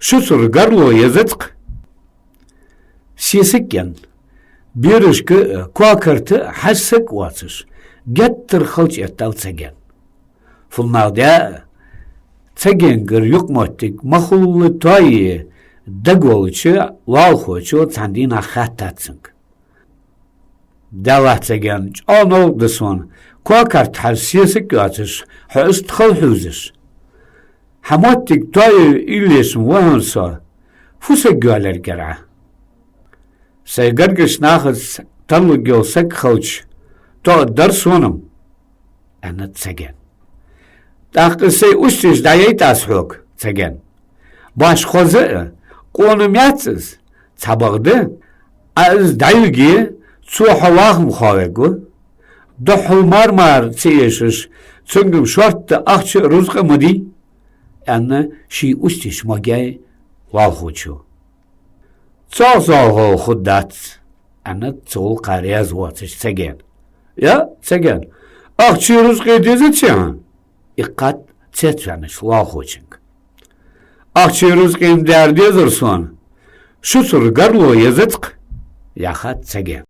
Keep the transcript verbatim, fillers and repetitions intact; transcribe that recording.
Шуцара гарло езац-кх. Сесаг ен, берашка а, кокарта а хьажа саг а воацаш, геттара халча эттав Цаген. Фуннагӏа да а, Цагенгара юкъмоттиг махулла тоае дагаволча лоалахочо цхьан дийнахьа хаьттад цунга: «Даллахь, Цаген, чӏоагӏа новкъа да сона, кокарта хьажа сесаг а йоацаш, хьо иштта хала хьувзаш. Хьа моттиг тоае уйлаш ма ва хьона со. Фу саг йоалаяьр-кх Ӏа?» «Сай гаргарча нахаца тарлургйола саг хилча, тоъаргдар сона-м», — аьннад Цаген. «Тӏаккха сай устийча дӏаяйта аз хьога, Цаген. Башха хоза а, къона а яц из, цхьабакъда, Ӏа из дӏаюге, цо хьо ваха-м хоавергва. Духхьал мар-мар ца эшаш, цунга-м шортта ахча а, рузкъа а ма дий», — аьнна, ший устийча могаяй лоалахочо. «Цох зоалхо хургдац», — аьннад цу гӏулакха раьза воацаш Цаген. «Я, Цаген, ахчеи рузкъеи дезаций хьона?» — иккхад цецваьннача лоалахочунга. «Ахчеи рузкъеи-м дера дезар сона, шуцара гарло езац-кх», — яхад Цаген.